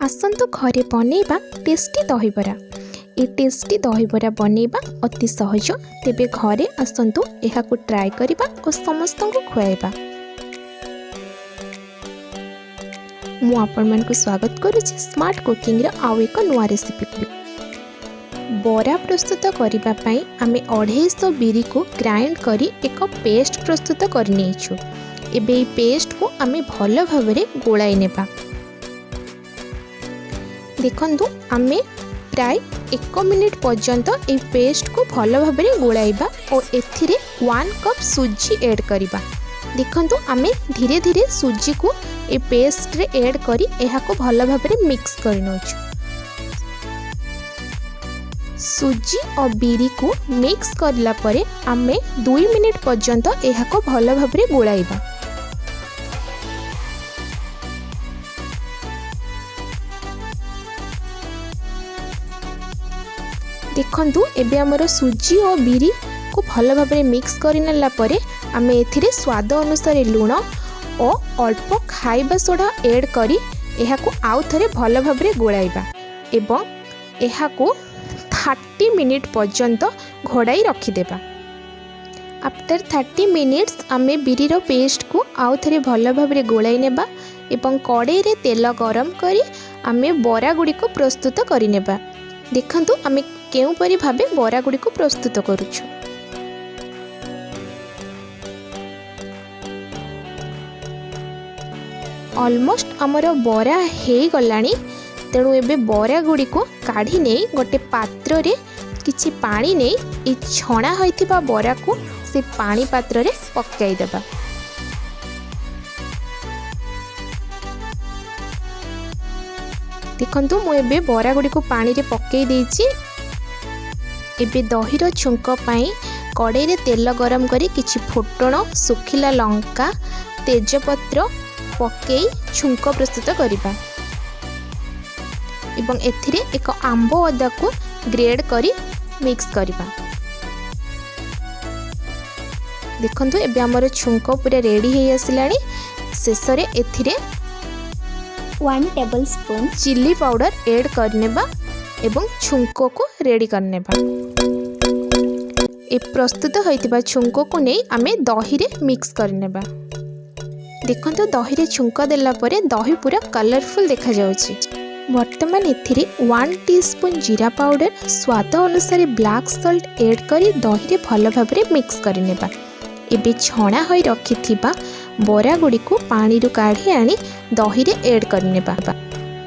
ଆସନ୍ତୁ ଘରେ ବନେଇବା ଟେଷ୍ଟି ଦହିବରା। ଏ ଟେଷ୍ଟି ଦହିବରା ବନେଇବା ଅତି ସହଜ। ତେବେ ଘରେ ଆସନ୍ତୁ ଏହାକୁ ଟ୍ରାଏ କରିବା ଓ ସମସ୍ତଙ୍କୁ ଖୁଆଇବା। ମୁଁ ଆପଣମାନଙ୍କୁ ସ୍ୱାଗତ କରୁଛି ସ୍ମାର୍ଟ କୁକିଂର ଆଉ ଏକ ନୂଆ ରେସିପିକୁ। ବରା ପ୍ରସ୍ତୁତ କରିବା ପାଇଁ ଆମେ 250 ବିରିକୁ ଗ୍ରାଇଣ୍ଡ କରି ଏକ ପେଷ୍ଟ ପ୍ରସ୍ତୁତ କରିନେଇଛୁ। ଏବେ ଏହି ପେଷ୍ଟକୁ ଆମେ ଭଲ ଭାବରେ ଗୋଳାଇ ନେବା। ଦେଖନ୍ତୁ, ଆମେ ପ୍ରାୟ 1 ମିନିଟ୍ ପର୍ଯ୍ୟନ୍ତ ଏହି ପେଷ୍ଟକୁ ଭଲ ଭାବରେ ଗୋଳାଇବା ଓ ଏଥିରେ 1 କପ୍ ସୁଜି ଏଡ଼୍ କରିବା। ଦେଖନ୍ତୁ, ଆମେ ଧୀରେ ଧୀରେ ସୁଜିକୁ ଏ ପେଷ୍ଟରେ ଏଡ଼୍ କରି ଏହାକୁ ଭଲ ଭାବରେ ମିକ୍ସ କରିନେଉଛୁ। ସୁଜି ଓ ବିରିକୁ ମିକ୍ସ କରିଲା ପରେ ଆମେ 2 ମିନିଟ୍ ପର୍ଯ୍ୟନ୍ତ ଏହାକୁ ଭଲ ଭାବରେ ଗୋଳାଇବା। ଦେଖନ୍ତୁ, ଏବେ ଆମର ସୁଜି ଓ ବିରିକୁ ଭଲ ଭାବରେ ମିକ୍ସ କରିନେଲା ପରେ ଆମେ ଏଥିରେ ସ୍ୱାଦ ଅନୁସାରେ ଲୁଣ ଓ ଅଳ୍ପ ଖାଇବା ସୋଢ଼ା ଏଡ଼୍ କରି ଏହାକୁ ଆଉ ଥରେ ଭଲ ଭାବରେ ଗୋଳାଇବା ଏବଂ ଏହାକୁ 30 ମିନିଟ୍ ପର୍ଯ୍ୟନ୍ତ ଘୋଡ଼ାଇ ରଖିଦେବା। ଆଫ୍ଟର 30 ମିନିଟ୍ସ ଆମେ ବିରିର ପେଷ୍ଟକୁ ଆଉ ଥରେ ଭଲ ଭାବରେ ଗୋଳାଇ ନେବା ଏବଂ କଡ଼େଇରେ ତେଲ ଗରମ କରି ଆମେ ବରା ଗୁଡ଼ିକୁ ପ୍ରସ୍ତୁତ କରିନେବା। ଦେଖନ୍ତୁ, ଆମେ କେଉଁପରି ଭାବେ ବରା ଗୁଡ଼ିକୁ ପ୍ରସ୍ତୁତ କରୁଛୁ। ଅଲମୋଷ୍ଟ ଆମର ବରା ହେଇଗଲାଣି। ତେଣୁ ଏବେ ବରା ଗୁଡ଼ିକୁ କାଢ଼ି ନେଇ ଗୋଟେ ପାତ୍ରରେ କିଛି ପାଣି ନେଇ ଏଇ ଛଣା ହୋଇଥିବା ବରାକୁ ସେ ପାଣି ପାତ୍ରରେ ପକାଇଦେବା। ଦେଖନ୍ତୁ, ମୁଁ ଏବେ ବରା ଗୁଡ଼ିକୁ ପାଣିରେ ପକାଇ ଦେଇଛି। ଏବେ ଦହିର ଛୁଙ୍କ ପାଇଁ କଡ଼େଇରେ ତେଲ ଗରମ କରି କିଛି ଫୁଟଣ, ଶୁଖିଲା ଲଙ୍କା, ତେଜପତ୍ର ପକାଇ ଛୁଙ୍କ ପ୍ରସ୍ତୁତ କରିବା ଏବଂ ଏଥିରେ ଏକ ଆମ୍ବ ଅଦାକୁ ଗ୍ରେଡ଼ କରି ମିକ୍ସ କରିବା। ଦେଖନ୍ତୁ, ଏବେ ଆମର ଛୁଙ୍କ ପୁରା ରେଡ଼ି ହେଇ ଆସିଲାଣି। ଶେଷରେ ଏଥିରେ 1 table spoon chilli powder add କରିନେବା ଏବଂ ଛୁଙ୍କକୁ ରେଡ଼ି କରିନେବା। ଏ ପ୍ରସ୍ତୁତ ହୋଇଥିବା ଛୁଙ୍କକୁ ନେଇ ଆମେ ଦହିରେ ମିକ୍ସ କରିନେବା। ଦେଖନ୍ତୁ, ଦହିରେ ଛୁଙ୍କ ଦେଲା ପରେ ଦହି ପୁରା କଲରଫୁଲ୍ ଦେଖାଯାଉଛି। ବର୍ତ୍ତମାନ ଏଥିରେ 1 ଟି ସ୍ପୁନ୍ ଜିରା ପାଉଡ଼ର, ସ୍ୱାଦ ଅନୁସାରେ ବ୍ଲାକ୍ ସଲ୍ଟ ଏଡ଼୍ କରି ଦହିରେ ଭଲ ଭାବରେ ମିକ୍ସ କରିନେବା। ଏବେ ଛଣା ହୋଇ ରଖିଥିବା ବରା ଗୁଡ଼ିକୁ ପାଣିରୁ କାଢ଼ି ଆଣି ଦହିରେ ଏଡ଼୍ କରିନେବା।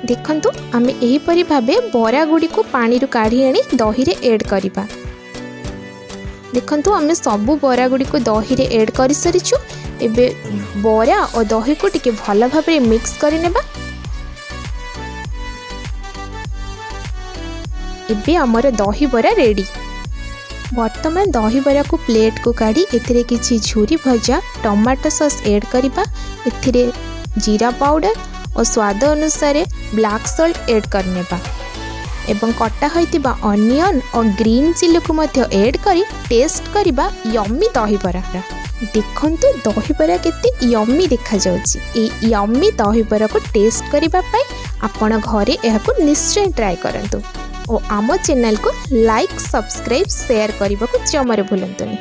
ଦେଖନ୍ତୁ, ଆମେ ଏହିପରି ଭାବେ ବରା ଗୁଡ଼ିକୁ ପାଣିରୁ କାଢ଼ି ଆଣି ଦହିରେ ଏଡ଼୍ କରିବା। ଦେଖନ୍ତୁ, ଆମେ ସବୁ ବରା ଗୁଡ଼ିକୁ ଦହିରେ ଏଡ଼୍ କରିସାରିଛୁ। ଏବେ ବରା ଓ ଦହିକୁ ଟିକେ ଭଲ ଭାବରେ ମିକ୍ସ କରିନେବା। ଏବେ ଆମର ଦହିବରା ରେଡ଼ି। ବର୍ତ୍ତମାନ ଦହିବରାକୁ ପ୍ଲେଟ୍କୁ କାଢ଼ି ଏଥିରେ କିଛି ଝୁରି ଭଜା, ଟମାଟୋ ସସ୍ ଏଡ଼୍ କରିବା। ଏଥିରେ ଜିରା ପାଉଡ଼ର ଓ ସ୍ୱାଦ ଅନୁସାରେ ବ୍ଲାକ୍ ସଲ୍ଟ ଏଡ଼୍ କରିନେବା ଏବଂ କଟା ହୋଇଥିବା ଅନିଅନ୍ ଓ ଗ୍ରୀନ୍ ଚିଲିକୁ ମଧ୍ୟ ଏଡ଼୍ କରି ଟେଷ୍ଟ କରିବା ୟମି ଦହିବରା। ଦେଖନ୍ତୁ, ଦହିବରା କେତେ ୟମି ଦେଖାଯାଉଛି। ଏଇ ୟମି ଦହିବରାକୁ ଟେଷ୍ଟ କରିବା ପାଇଁ ଆପଣ ଘରେ ଏହାକୁ ନିଶ୍ଚୟ ଟ୍ରାଏ କରନ୍ତୁ ଓ ଆମ ଚ୍ୟାନେଲକୁ ଲାଇକ୍, ସବସ୍କ୍ରାଇବ୍, ସେୟାର କରିବାକୁ ଜମାରୁ ଭୁଲନ୍ତୁନି।